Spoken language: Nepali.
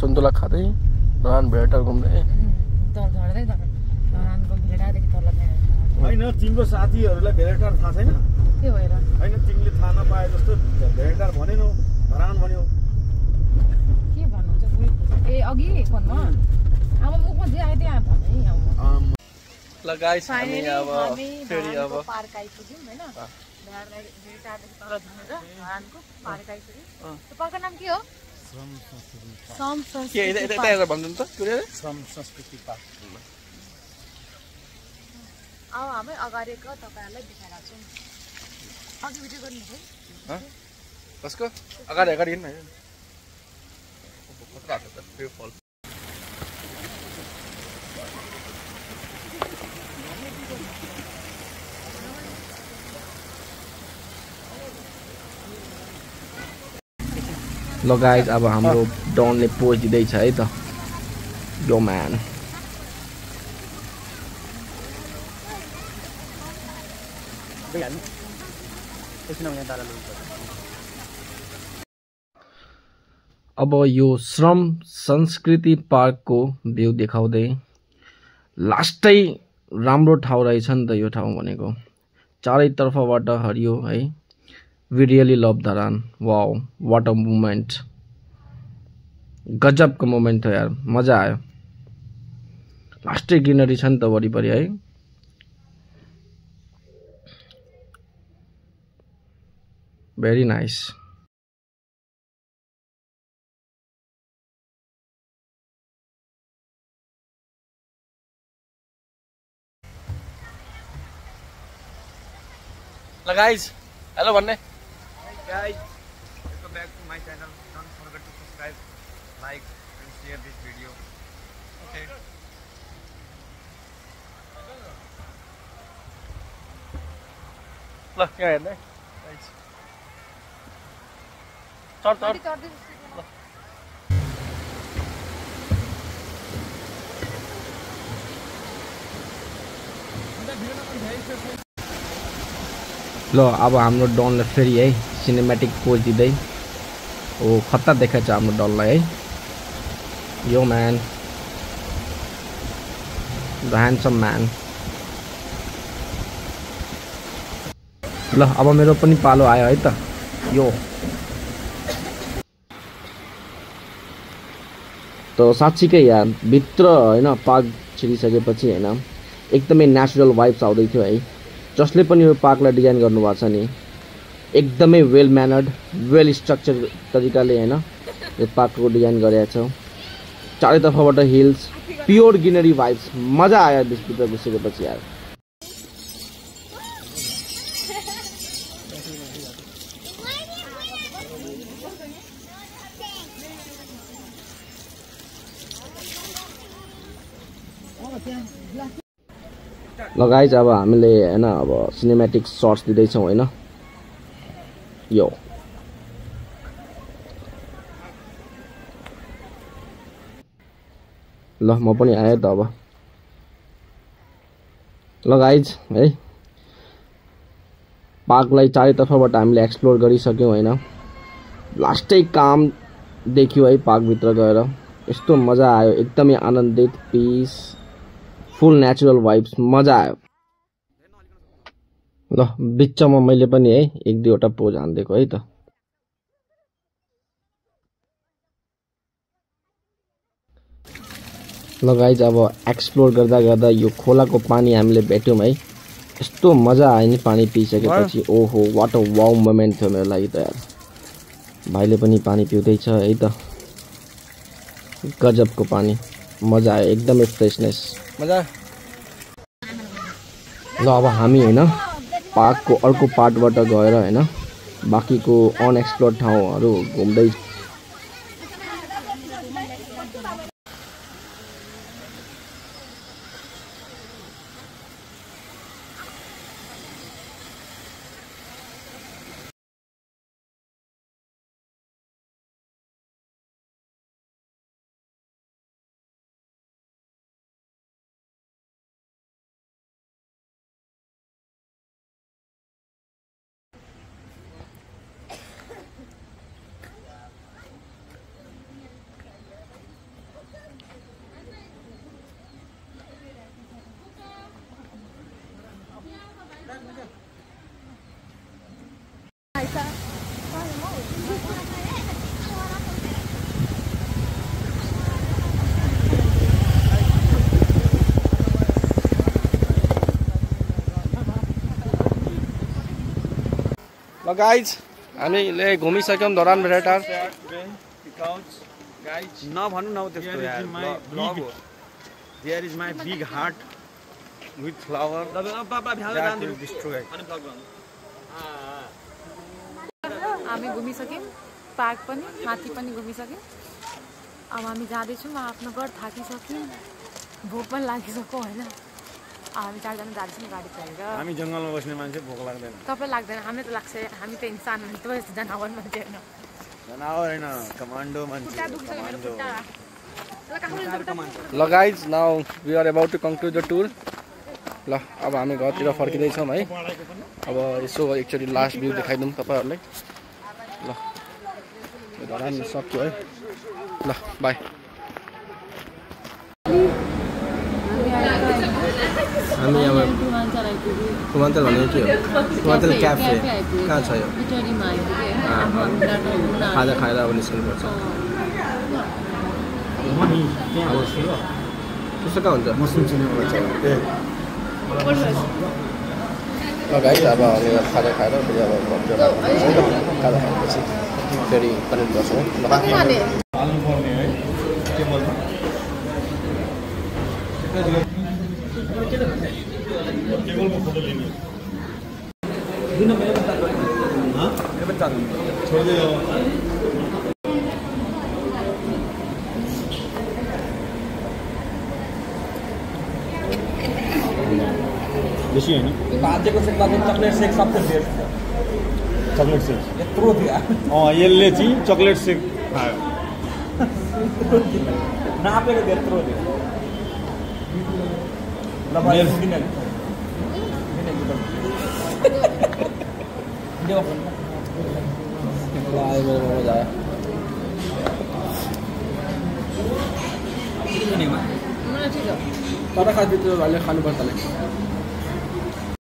सुन्तला खाँदै धरान भेटार घुम्दै होइन तिम्रो साथीहरूलाई भेरेटार थाहा छैन के भएर होइन तिमीले थाहा नपाए जस्तो भेरेटार भनेनौ धरान भन्यो के भन्नुहुन्छ ए अघि फोनमा अब मुखमा जे आयो त्यहाँ भने ल गाइस हामी अब फेरि अब पार्क आइपुग्यौँ हैन भेटारदेखि तल झरेर धरानको पार्क आइपुग्यौँ त्यो पार्कको नाम के हो श्रम संस्कृति के भन्नु त श्रम संस्कृति पार्क अब हामी अगाडिको तपाईहरुलाई देखाइराख्छौँ अघि भिडियो गर्नुहुन्छ है कसको अगाडि अगाडि हिँड्न हैन कता छ त त्यो फल ल गाइज अब हाम्रो डनले पोज दिँदैछ है त यो म्यान अब यो श्रम संस्कृति पार्कको भ्यू देखाउँदै लास्टै राम्रो ठाउँ रहेछ नि त यो ठाउँ भनेको चारैतर्फबाट हरियो है we really love Dharan wow what a moment गजबको मोमेन्ट थियो यार मजा आयो लास्टै ग्रिनरी छ नि त वरिपरि है भेरी नाइस ल गाइस हेलो भन्ने guys, welcome back to my channel. Don't forget to subscribe, like and share this video. Okay. ल यहाँ हेर्ने चढ चढ ल अब हाम्रो डनले फेरि है सिनेमेटिक पोज दिँदै ओ खतरा देखाएको छ हाम्रो डनलाई है यो म्यान द ह्यान्डसम म्यान ल अब मेरो पनि पालो आयो है त यो त साँच्चीकै यार भित्र होइन पार्क छिरिसकेपछि होइन एकदमै नेचुरल वाइब्स आउँदै थियो है जसले पनि यो पार्कलाई डिजाइन गर्नुभएको छ नि एकदमै वेल म्यानर्ड वेल स्ट्रक्चर तरिकाले हैन यो पार्कको डिजाइन गरेको छ चारैतर्फबाट हिल्स प्योर ग्रिनरी वाइब्स मजा आयो त्यसभित्र घुसेपछि यार ल गाइज अब हामीले हैन अब सिनेमेटिक शट्स दिँदैछौँ हैन यो ल म पनि आएँ त अब ल गाइज है पार्कलाई चारैतर्फबाट हामीले एक्सप्लोर गरिसक्यौँ हैन लास्टै काम देखियो है पार्कभित्र गएर यस्तो मजा आयो एकदमै आनन्दित पीस फुल नेचुरल वाइब्स मजा आयो ल बिचमा मैले पनि है एक दुईवटा पोज हान्दिएको है त ल गाइज अब एक्सप्लोर गर्दा गर्दा यो खोलाको पानी हामीले भेट्यौँ है यस्तो मजा आयो नि पानी पिइसकेपछि ओहो वाट अ वाउ मोमेन्ट थियो मेरो लागि त यार भाइले पनि पानी पिउँदैछ है त गजबको पानी मजा आयो एकदमै फ्रेसनेस मजा ल अब हामी हैन पार्कको अर्को पार्टबाट गएर हैन बाँकीको अनएक्सप्लोर्ड ठाउँहरू घुम्दै गाइज हामीले घुमिसक्यौँ धरान भेटाटार नभन्नु न त्यस्तो यार ब्लग हो there is my big heart with flower हामी घुमिसक्यौँ पार्क पनि माथि पनि घुमिसक्यौँ अब हामी जाँदैछौँ आफ्नो घर थाकिसक्यौँ भोक पनि लागिसक्यो होइन हामी 4 जना जाँदैछौँ गाडी चढेर हामी जङ्गलमा बस्ने मान्छे भोक लाग्दैन तपाईँ लाग्दैन हामीलाई त लाग्छ हामी त इन्सान हो तपाईँ जस्तो जनावर मान्छे होइन जनावर होइन कमान्डो मान्छे ल guys now we are about to conclude the tour ल अब हामी घरतिर फर्किँदैछौँ है अब यसो एकचोटि लास्ट भ्यू देखाइदिउँ तपाईँहरूलाई ल धरान सक्यो है ल बाई हामी अब पूर्वाञ्चल भनेको के हो पूर्वाञ्चल क्याफे कहाँ छ यो खाजा खाएर अब निस्कनुपर्छ त्यस्तो कहाँ हुन्छ गाइस अब हामी खाजा खाएर फेरि अब खाजा खाएपछि फेरि कनेक्ट गर्छौँ बेसी होइन बाजेको सेकमा चक्लेट सेक सबसे बेस्ट चक्लेट सेक यत्रो थियो यसले चाहिँ चक्लेट सेक खायो नापेको त्यत्रो थियो ल तर खाँदै त्यो भाइले खानुपर्छ